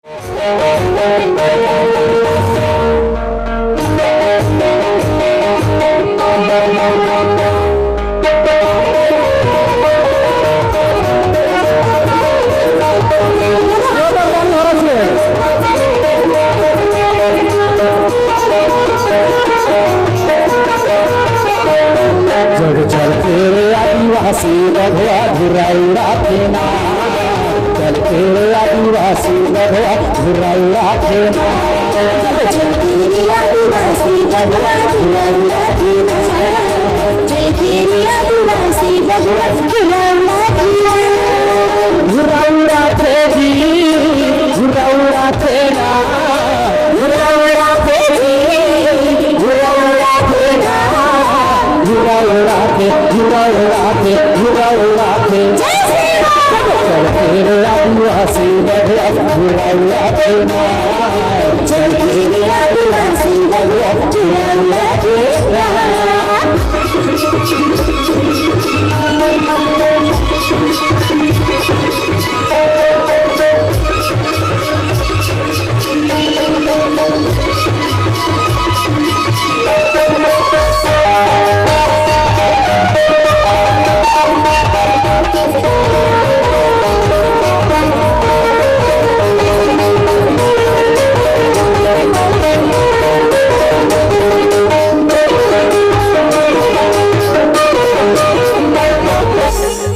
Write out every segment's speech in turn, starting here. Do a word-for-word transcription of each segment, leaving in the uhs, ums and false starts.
जब चलते रे आदिवासी बघवा धुर्रा उड़ाथे ना, चलते रे आदिवासी बघवा धुर्रा उड़ाथे ना। चलते रे आदिवासी बघवा धुर्रा उड़ाथे ना। चलते रे आदिवासी बघवा धुर्रा उड़ाथे ना। धुर्रा उड़ाथे जी, धुर्रा उड़ाथे ना। धुर्रा उड़ाथे जी, धुर्रा उड़ाथे ना। धुर्रा उड़ाथे, धुर्रा उड़ाथे, धुर्रा उड़ाथे। जय श्री राम। चलते रे आदिवासी बघवा धुर्रा उड़ाथे ना। चलते रे आदिवासी बघवा धुर्रा उड़ाथे ना।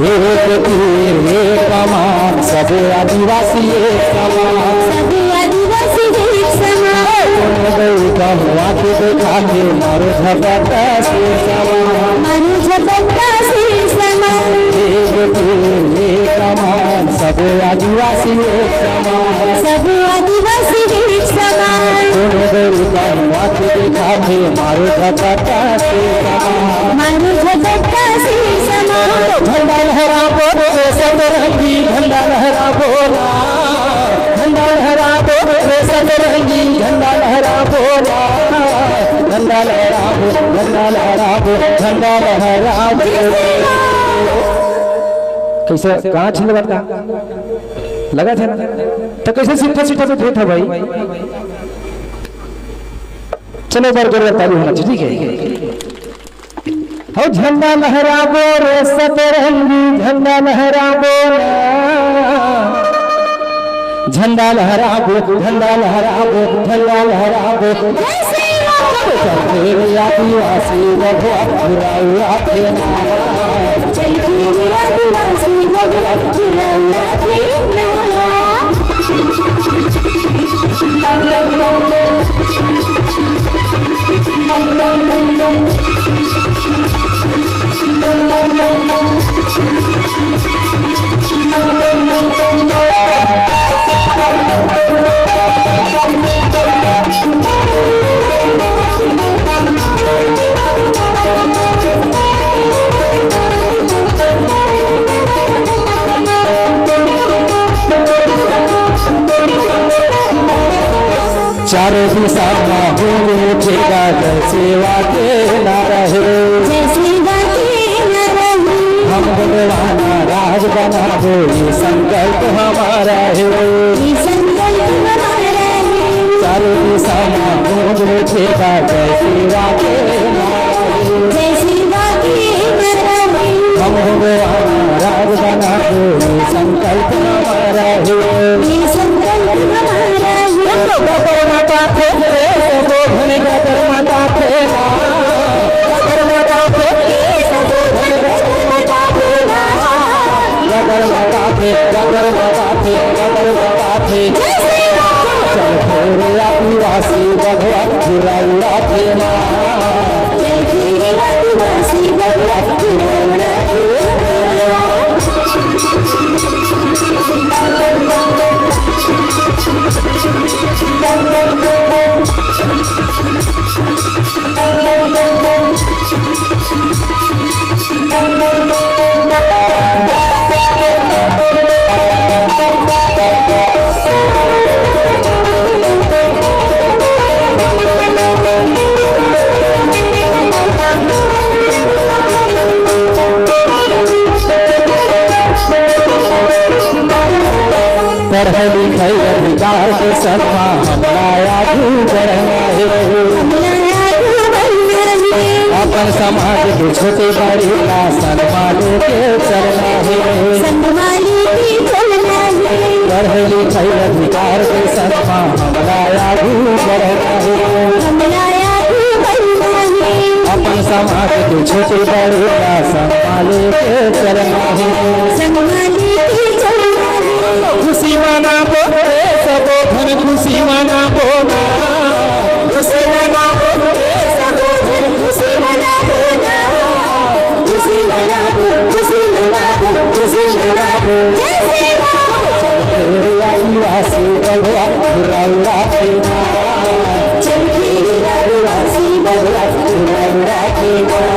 एक तीर एक कमान, सबो आदिवासी एक समान। सबो आदिवासी एक समान। कोनो गऊ कहवा के देखा के मारो झपट्टा से समान। मारो झपट्टा से समान। एक तीर एक कमान, सबो आदिवासी एक समान। सबो आदिवासी एक समान। कोनो गऊ कहवा के देखा के मारो झपट्टा से समान। मारो झपट्टा से समान। झंडा लहराबो रे सतरंगी, झंडा लहराबो ना। झंडा लहराबो रे सतरंगी, झंडा लहराबो ना। झंडा लहराबो, झंडा लहराबो, झंडा लहराबो। कइसे, कहाँ अच्छे लगत का? लगत हे ना? त कइसे सीधा सीधा बैठे था भाई? चलो, एक बार जोरदार ताली होना चाहिए, ठीक है? हो झंडा लहराबो रे सतरंगी, झंडा लहराबो ना। झंडा लहराबो, झंडा लहराबो, झंडा लहराबो। जय श्री राम। चलते रे आदिवासी बघवा धुर्रा उड़ाथे ना। चलते रे आदिवासी बघवा धुर्रा उड़ाथे ना। चारों दिशा मा गूंजे जय सेवा के नारा हे। जय सेवा के नारा हे। हम गोंडवाना राज बनाबो, ये संकल्प हमारा हे। ये संकल्प हमारा हे। चारों दिशा मा गूंजे जय सेवा के नारा हे। जय सेवा के नारा हे। हम गोंडवाना राज बनाबो, ये संकल्प हमारा हे। ये संकल्प हमारा हे। गगर माता के, गगर माता के, गगर माता के। गगर माता के, गगर माता के, गगर माता के। जय श्री राम। चल रे आदिवासी बघवा धुर्रा उड़ाथे ना। चल रे आदिवासी बघवा धुर्रा उड़ाथे ना। पढ़ाई लिखाई अधिकार के संग मा हमला आगू बढ़ना हे। हमला आगू बढ़ना हे। अपन समाज के छोटे बड़े ला संग मा लेके चलना हे। संग मा लेके चलना हे। पढ़ाई लिखाई अधिकार के संग मा हमला आगू बढ़ना हे। हमला आगू बढ़ना हे। अपन समाज के छोटे बड़े ला संग मा लेके चलना हे। संग मा लेके चलना हे। खुशी मनाबो रे सबो झन, खुशी मनाबो ना। खुशी मनाबो रे सबो झन, खुशी मनाबो ना। खुशी मनाबो, खुशी मनाबो, खुशी मनाबो। जय श्री राम। तेरे आदिवासी बबुआ रौरा के ना। चमकीली आदिवासी बबुआ रौरा के ना।